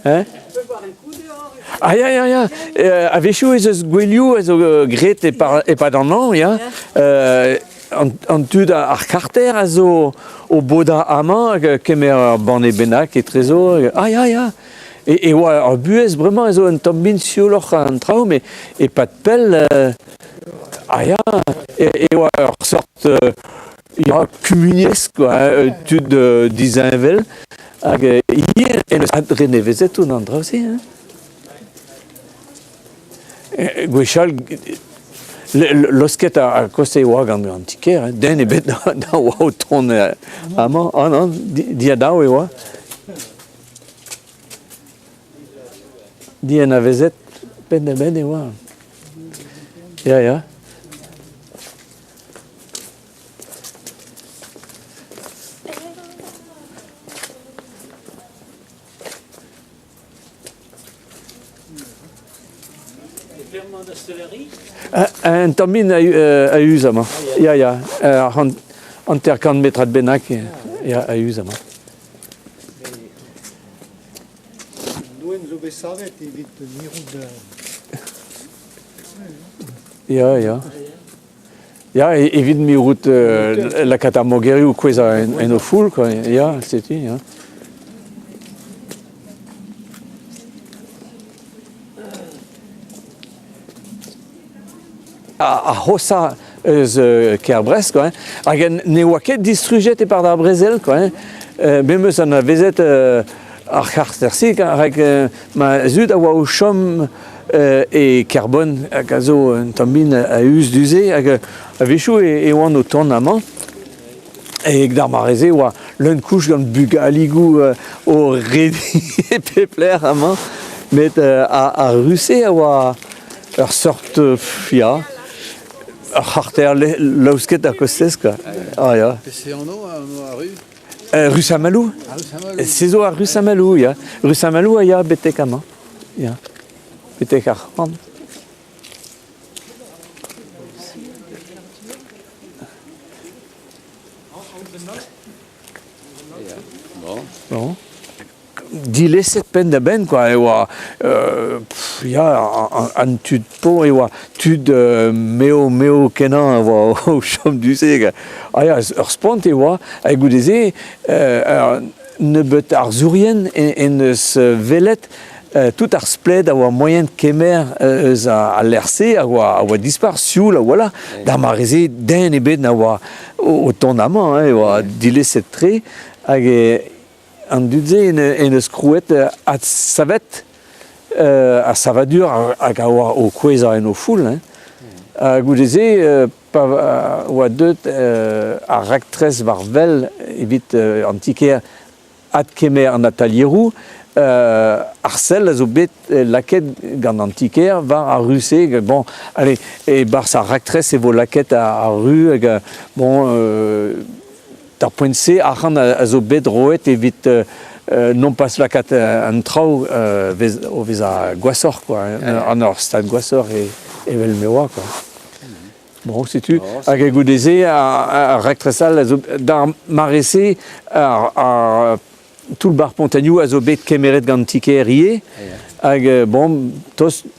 Hein? Ah ya, ya, ya. A-wechoù ez eus gouelioù a zo graet e-pad an hañv, ya. An tud ar karter a zo o bodañ amañ hag kemer ur banne bennak etrezo. Ah ya, ya. E oa ar buhez bremañ a zo un tamm min siouloc'h an traoù, met e-pad pell, ah ya, e oa ur sort ya, kumuniezh quoi, tud disheñvel. Hag ivez en deus adrenevezet tout an traoù-se. Hein. Gwechall, losket ar koste e oa gant an ti-kêr, hein. Den ebet na oa o tont amañ. Ah non, diadav e oa. Dianavezet penn-da-benn e oa. Ya, ya. Un tamm a-us amañ. Ya, ya, 50 metrad bennak ya, a-us amañ. Doenn zo bet savet evit mirout Ya, ya. Ya, evit mirout lakaat ar mogerioù kouezhañ en o foull, quoi. Ya, setu, ya. Ar c'hoshañ eus kêr Brest, quoi, hein. Hag ne oa ket distrujet e-pad ar brezel, quoi, hein. Me 'm eus anavezet ar c'harter-se, rak ma zud a oa o chom e Kerbonn hag a zo un tamm bihan a-us du-se hag a-wechoù e oan o tont amañ. E d'ar mare-se e oa leun-kouch gant bugaligoù o rediñ e pep lec'h amañ. Met ar ru-se a oa ur seurt ya, ur c'harter laosket a-kostez quoi. Ah ya. Peseurt anv ar ru? Rue Saint-Malo. Se zo ar Rue Saint-Malo, ya. Rue Saint-Malo a ya betek amañ. Ya. Betek ar c'horn. Bon. Dilezet penn-da-benn quoi e oa ya an tud paour e oa tud meo meo kenañ a oa o chom du-se ah ya ur spont e oa ha goude-se nebeut arzourien en deus welet tout ar spled a oa moaien kemer eus al lec'h-se a oa a oa dispar sioul a-walc'h d'ar mare-se den ebet na oa o tont amañ e oa dilezet-tre hag An dud-se en deus krouet adsavet ar savadur hag a oa o kouezhañ en o foull. Hein. Ha goude-se, pa oa deuet ar raktres war wel evit an ti-kêr adkemer an atalieroù, ar sell a zo bet lakaet gant an ti-kêr war ar ru-se. Bon, allez, e-barzh ar raktres e vo lakaet ar ru hag bon, D'ar poent-se, arc'hant a zo bet roet evit non pas lakaat an traoù o vezañ gwashoc'h quoi, an ur stad gwashoc'h evel me oa quoi. Bon, setu. Hag goude-se, ar raktres all a zo d'ar mare-se, ar toull-bar Pontagnou a zo bet kemeret gant ti-kêr ivez. Hag bon, tost